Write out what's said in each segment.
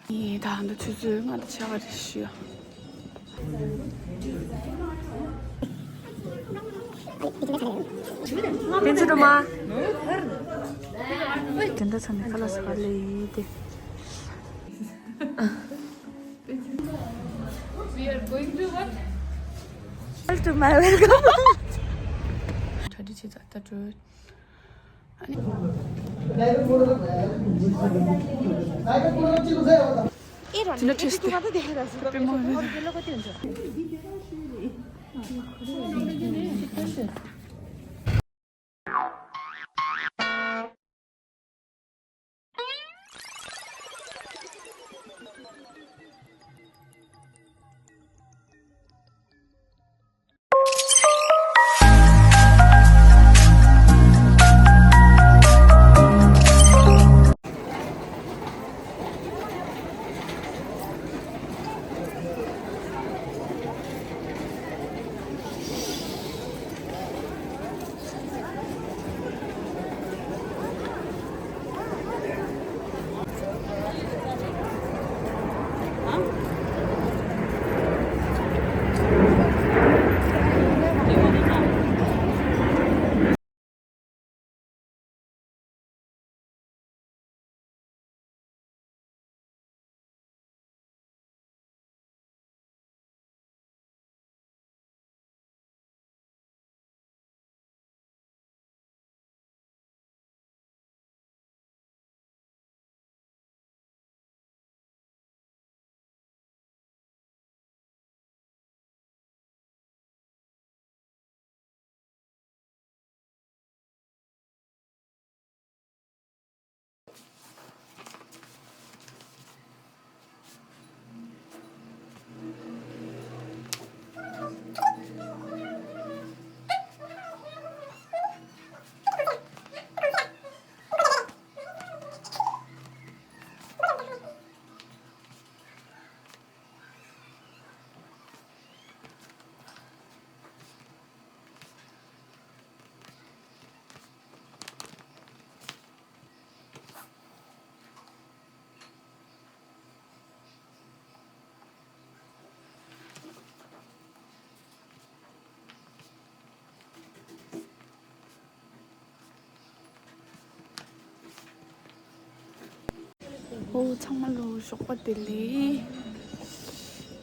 이 다음에 주주마다 제가 드시오. 괜찮아? 근데 전에 칼라스 갈래이데. We are going to what? To my welcome. 저리 진짜 저 아니. 진짜 테스트. 오 정말로 쇼파들리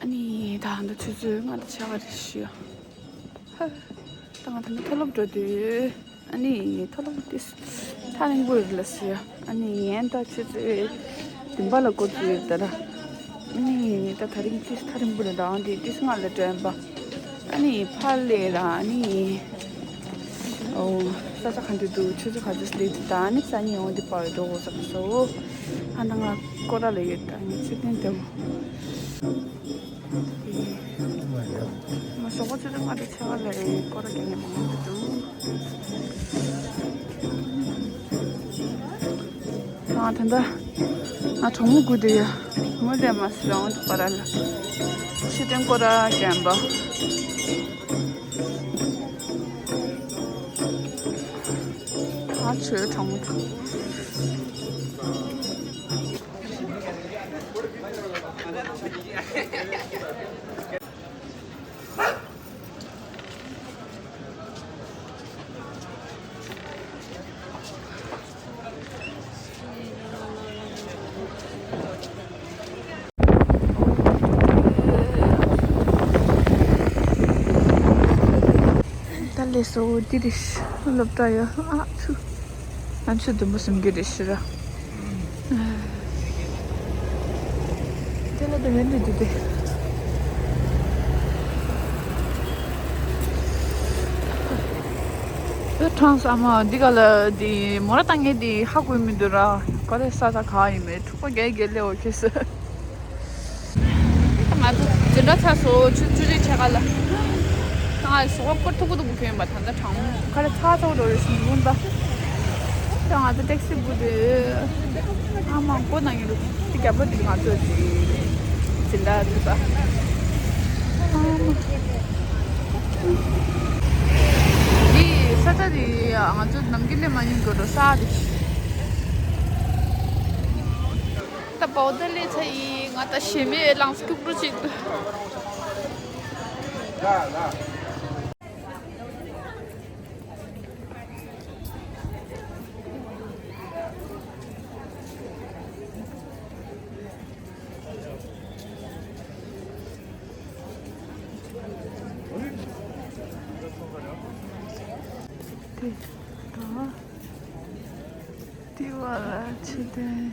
아니 다음에 주주마다 제가 드시오. 당한테 털어줘도 아니 털어줬어. 타는 거였어요. 아니 엔다 주주 dimbal로 거주했더라. 아니 다 다른 짓 다른 분을 나한테 디스말을 봐. 아니 팔레라 아니 사자한테도 주주 가졌을 때 아니 산이 어디 봐도 없어서 하나가 꼬라내겠다. 지금 되고 뭐 저거 주는 말이 제가 내 꼬라겠네 먹는데도 아 된다. 아 정말 good 뭐래 맛있어 어디 봐라 시든 꼬라 갬바 아 저 정말 달래서 디리시 흘럽다요. 아, 안 쳐도 무슨 기리시라. 달래도 했는데 돼. 트랜스 아마 네가 디 모라땅에 디 하고 있는데라 거래 싸자 가이메 투고게 gel래 오케스. 아주 들어차서 주주지 제가라. 아, 수업 거트고도 보면 맞단다. 장 가래 차저로 신문다. 장 아주 택시 부드 아마 꼬나기로 이게 아버지 가져지. 진짜다. 이 사자리 아주 남길래 많이 거로 싸지. ta bodele chai nga ta sheme langs ku project Tiwala today.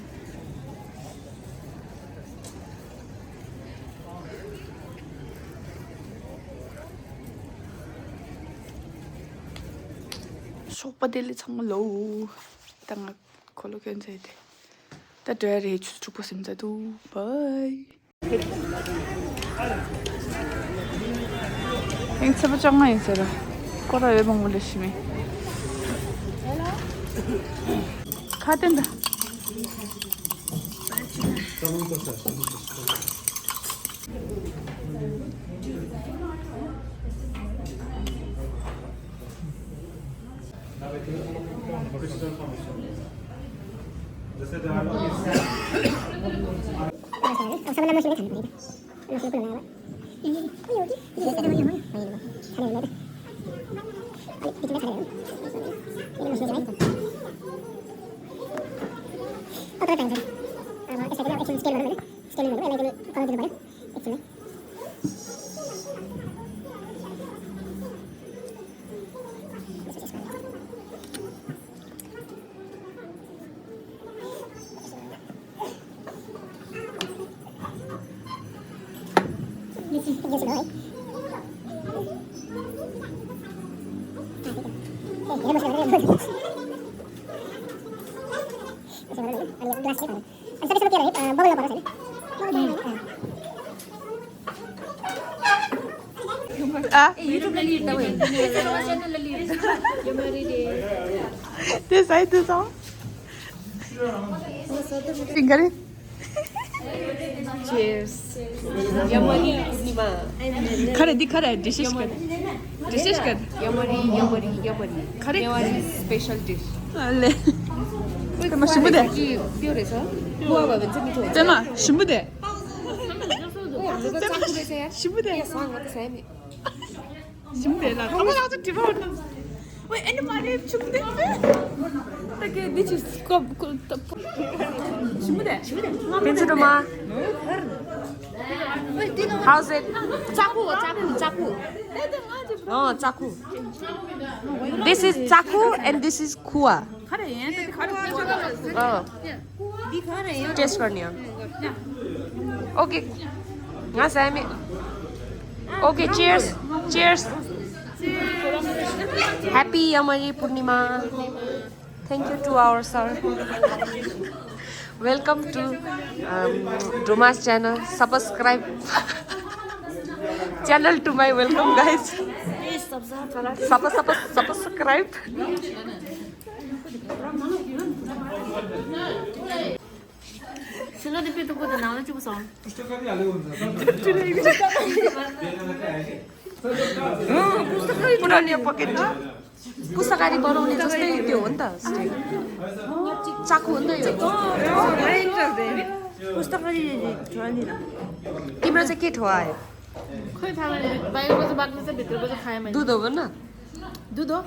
Sopadeli low. Tanga kolokan said. The dirty to put him to bye. Thanks for joining us. What are you going to do? Cut in the this side this on finger it. Cheers. Khare dish is good. Dish is good. Yamari. Khare Special dish. ale tema shimude 비올에서 구워봐 왼쪽이 좋아. tema shimude 누가 짜고 해야? shimude 상황 쌤이. shimude la kamu na tu tiba wait any mari shimude take this is shimude 벤츠로마. How's it? 짜고. 짜고. This is 짜고 and this is kuah. khare ye khare Taste करनी है. Okay. यहाँ 쌤이. Okay, cheers. Happy Yamari Purnima. Thank you to our sir. Welcome to Doma's channel. Subscribe channel to my welcome guys. Subscribe. पुरानो pocket पुस्तकारी बनाउने जस्तै त्यो हो नि त चाकु हो नि त यो तिम्रो चाहिँ के ठोआयो खोइ थाहा छैन बाहिरको चाहिँ बाक्लो चाहिँ भित्रको चाहिँ खाएँ मैले दुध हो भन्न दुध हो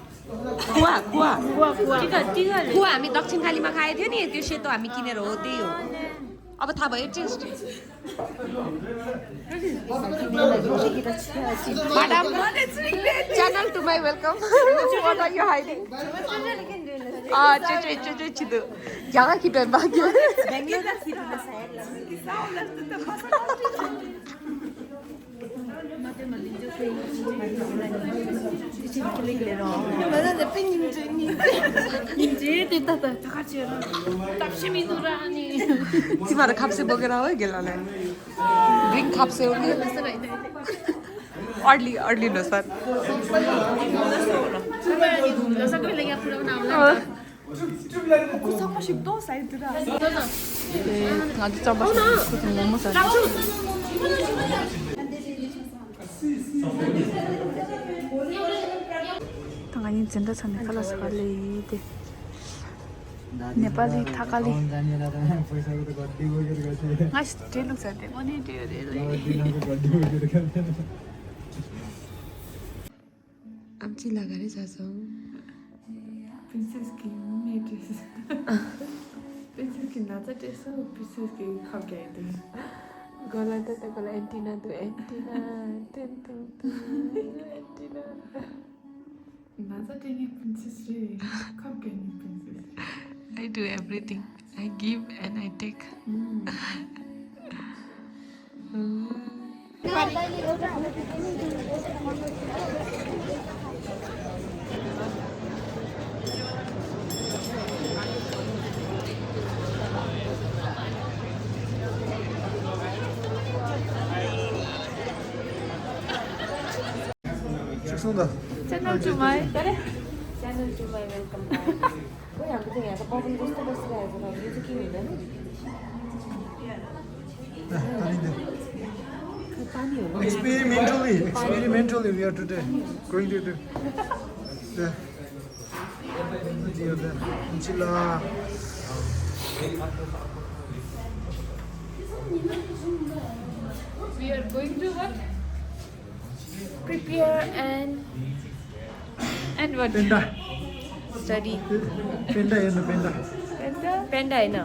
कुवा हामी दक्षिणकालीमा खाएको थियो नि त्यो सेतो हामी किनेर हो त्यही हो अब थाहा भयो test Madam, channel to my welcome. What are you hiding? Chidu. Jangan kita bagi. तिमीहरू खाप्से बोकेर हो गेलालाई ड्रिङ्क खाप्से हो कि early no sir 당연히 진짜 전에 칼라스 갈래 이데 Nepali Thakali ngash teluk sate mani de आमची लगारे जाछौ princess ki me dress princess ki nacha dress princess ki khake de गला त गला antenna antenna nacha de princess re khake ni princess I do everything. I give and I take. channel to my Channel to my welcome back. कोही हाम्रो चाहिँ यहाँको bubble जस्तो बसिरहेको छ यो चाहिँ के हुँदैन पानी हो Experimentally, we are today going to do the Chilla. we are going to what prepare and what Penda. study Penda. Painda हैन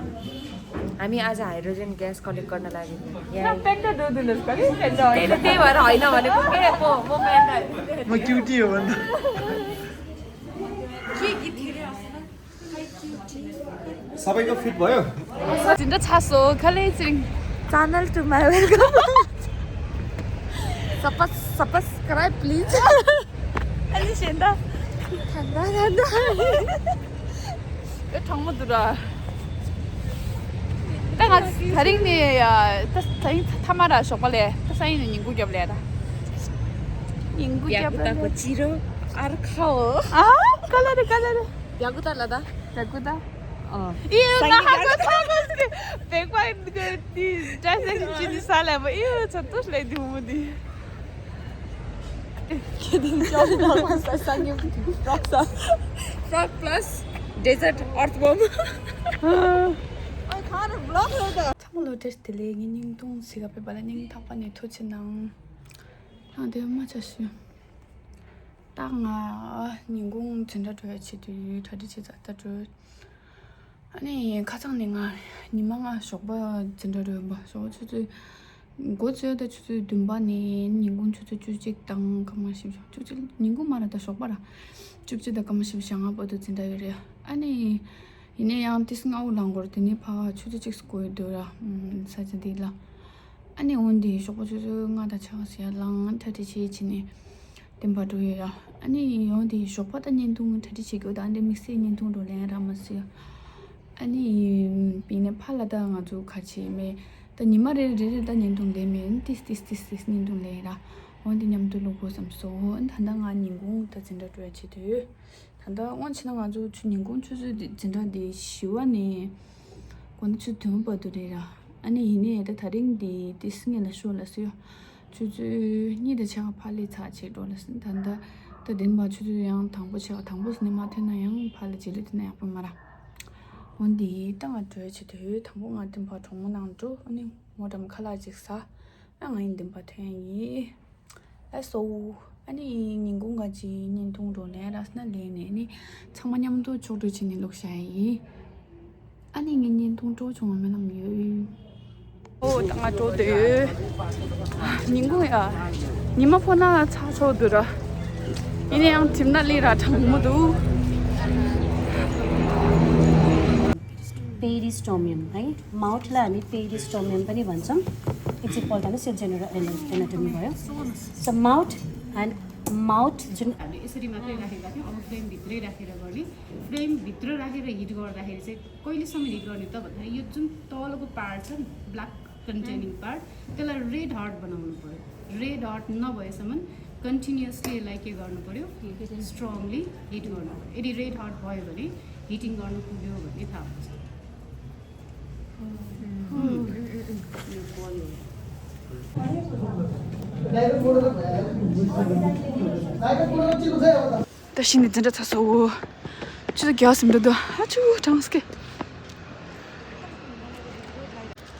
हामी आज हाइड्रोजन ग्यास कलेक्ट गर्न लाग्यौँ पेन्टा दिनुहोस् कति पेन्टा त्यही भएर होइन भनेको के म पेन्डा म क्युटी हो भन्दा के गीत थियो सबैको फिट भयो 진짜 찼어 칼레이징 channel to my welcome subscribe please 아니 신다 간다 왜 정모들아 내가 다링니야 타마라 쇼발레 타사이는 인구겹래다 야구다को चिरो अर्खाओ 아 깔라르 야구다 लादा 야구다 이거 나 하고 타고 백발 그디 자세히 살아봐 이거 저도 레디 무디 frog plus desert earthworm 참으로 테스트를 닝동 시가 배발에 닝 탑반에 토치낭 나한테 맞았어요 땅아 닝공 진짜 좋아했지 다리치자다 아니 가장님아 니망아 쇼바 진짜로 뭐 저주도 고지에다 주주 듬바니 닝공 주직 땅 가마시 주직 닝공 말하다 쇼바라 죽지다 가마시 상아버도 진짜 이래 아니 이내 양 티스나우 랑거더니 파 주직 스코이더라 사진디라 아니 온디 쇼바 주중하다 차시야 랑 타디치 지니 템바도야 아니 온디 쇼바다 닌동 타디치 고다 안데 믹스 닌동도 레라마스야 아니 비네 팔라다 아주 같이 메 니마레 레레다 닌동데면 티스 닌동레라 온디 냠도 로고 삼소 단당아 닌공 다진다 드레치드 단다 원치나 아주 주닌공 주주 진다디 시와네 권추 덤버드레라 아니 이네다 다링디 티스게나 쇼라스요 주주 니데 차가 팔리 차치 돌았은 단다 더덴바 주주양 당보치가 당보스네 마테나양 팔리질리드네 약마라 원디 땅아 드레치드 당봉아 덴바 정문앙도 아니 모담 칼라직사 양아인 덴바 태이 에소 아니 닝공가지 닌동도네 라스나 레네니 창만냠도 조르지니 록샤이 아니 닌동도 정하면 남유 오 땅아 조데 닝공야 니마포나 차소드라 이네양 팀날리라 장모도 peristomium है माउथलाई हामी पेरिस्टोमियम पनि भन्छौँ एकचोटि नै सेल जेनरल एनाटोमी भयो सो माउथ जुन हामीले यसरी मात्रै राखेका थियौँ अब फ्रेम भित्रै राखेर गर्ने फ्रेम भित्र राखेर हिट गर्दाखेरि चाहिँ कहिलेसम्म हिट गर्ने त भन्दाखेरि यो जुन तलको पार्ट छ नि ब्ल्याक कन्टेनिङ पार्ट त्यसलाई रेड हट बनाउनु पर्यो रेड हट नभएसम्म कन्टिन्युअसली यसलाई के गर्नु पर्यो स्ट्रङली हिट गर्नु पर्यो यदि रेड हट भयो भने हिटिङ गर्नु पुग्यो भन्ने थाहा हुन्छ 다시는 진짜 찼어. 진짜 개왔습니다. 아주 장스케.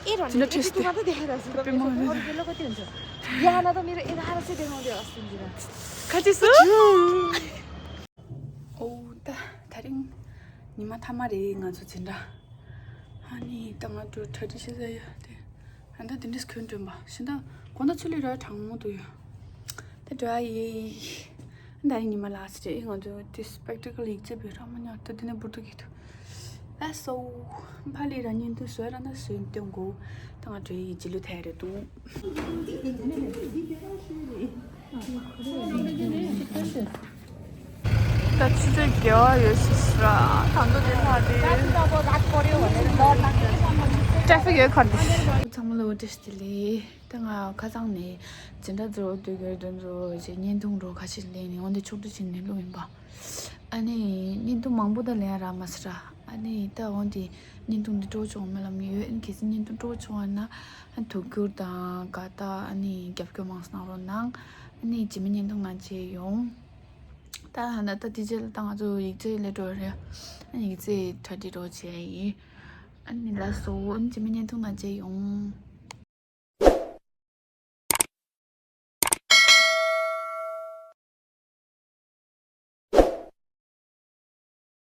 진짜 테스트. मात्रै देखेर छु त अरू बेला कति हुन्छ बिहान त मेरो 11 चाहिँ देखाउँदै अस्तितिर 같이 있어? 오, 다른 니마 타마리 가서 진짜 아니 땅아도 tradi시세요. 네. 안다 딘디스 큰 봐. 신다 권다출리라 장모도요. 대자 이 나이 니마 라스트 이거도 디스펙티컬 익제비라면 어떻게든 부르기도. so 발리라니 또 소라나 수임병고 땅아도 이 질로 대래도 나 진짜 겨워요 시스라 단도질 하지 ट्राफिक खड्ड 참말로 어디스들이 당아 가장네 진짜로 되게 된저 이제 년동으로 가실래니 언제 초도 진네 로인 봐 아니 년동 망보다 내라 마스라 아니 다 언제 년동도 도저 말람이 인케스 년동 도저나 한 도쿄다 가다 아니 갭교 망스나로랑 아니 지민 년동 난지용 다 하나 다 디젤 당아도 이제 레더야 아니 이제 30도 제이 아니 라소 언제 몇 년 동안 제 용